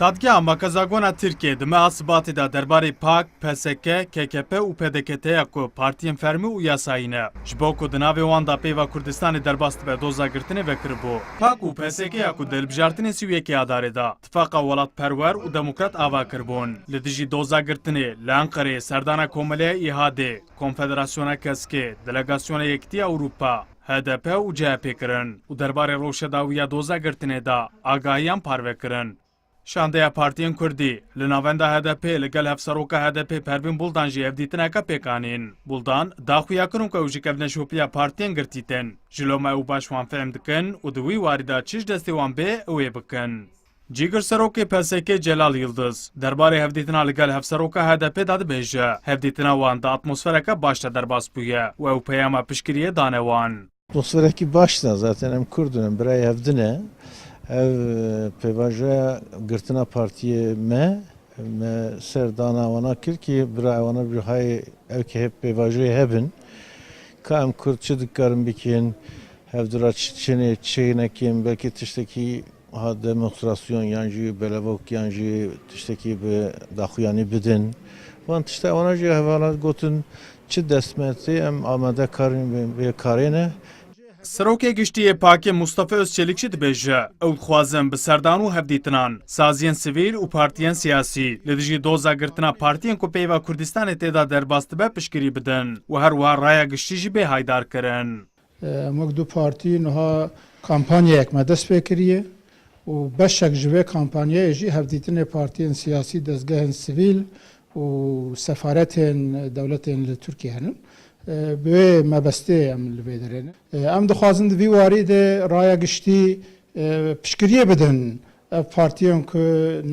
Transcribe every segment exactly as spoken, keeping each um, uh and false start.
Dadgeha Makezagona Tirkiyê di meha Sibatê de derbarê PAK, PSK, KKP û PDKT ya ku partiyên fermî û yasayî ne, ji bo ku di navê wan de peyva Kurdistanê derbas dibe doza girtinê vekiribû. PAK û PSK ya ku di hilbijartinê sî û yekê Adarê de tifaqa welatperwer û demokrat ava kiribûn, li dijî doza girtinê li Enqereyê serdana Komeleya Îhadê, Konfederasyona Keskê, Delegasyona Yekîtiya Ewropa, H D P û C H P kirin û derbarê rewşa dawî ya doza girtinê de agahiyan parve kirin. Şandeya partiyên Kurdî li navenda H D P li gel hevseroka H D P Pervîn Buldan jî hevdîtineke pêk anîn. Buldan da xuya kirin ku ew ji kevneşopiya partiyên girtî tên. Ji loma ew baş wan fehm dikin û di wî warî de çi ji destê wan bê, ew ê bikin. Cîgir serokê P S K Celal Yildiz derbarê hevdîtina li gel hevseroka H D P de dibêje, hevdîtina wan di atmosfereke baş de derbas bûye û ew peyama piştgiriyê dane wan. Atmosferekî baş de zaten em Kurd in, em birayê hevdin e. Ev, e, pêvajoya girtina partiyê me, me ser dana wana kir ki birayê wana bihayê ew ki hep pêvajoyê hebin. Ka em Kurd çi dikarin bikin, hevdira çi çinê, çi nekin, belkî tiştekî ha demonstrasyon yan jî belevok yan jî tiştekî bi daxuyanî bidin. Van tişta wana jî hevala gotin, çi destmezî em amade karin vê karê ne. Serokê Giştî yê PAKê Mustafa Özçelik jî dibêje, ew dixwazin bi serdan û hevdîtinan, saziyên sivîl û partiyên siyasî li dijî doza girtina partiyên ku peyva Kurdistanê tê de derbas dibe piştgirî bidin û her wiha raya giştî jî bê haydar kirin. Em wek du partî niha kampanyayek me dest pê kiriye û beşek ji vê kampanyayê jî hevdîtinê partiyên siyasî, dezgehên sivîl û sefaretên dewletên li Tirkiye henin. Bi wê mebestê em li vê derê ne. Em dixwazin di vî warî de raya giştî, e, piştgiriyê bidin ev partiyên ku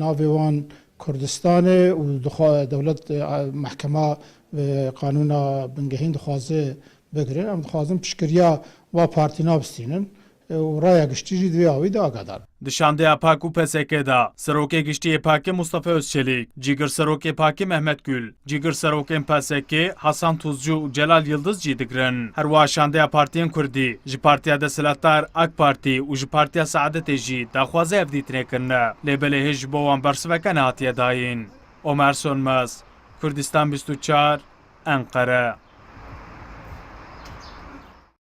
navê wan Kurdistan e û dixwa-, dewlet, e, mehkema, e, qanûna bingehîn dixwaze bigire. Em dixwazin piştgiriya va partîna bistînin, e, û raya giştî jî di vê awî de agadar. Di şandeya PAK û PSK de Serokê Giştî yê PAKê Mustafa Özçelik, Cîgir Serokê PAKê Mehmet Gül, Cîgir Serokên PSK Hasan Tuzcu û Celal Yildiz cî digirin. Her wiha şandeya partiyên Kurdî ji partiya desthilatdar AK Partî û ji Partiya Saadetê jî daxwaza hevdîtinê kirine. Lê belê hêj ji bo wan bersiveke nehatiye dayîn. Omer Sönmez, Kurdistan bîst û çar, Enqere.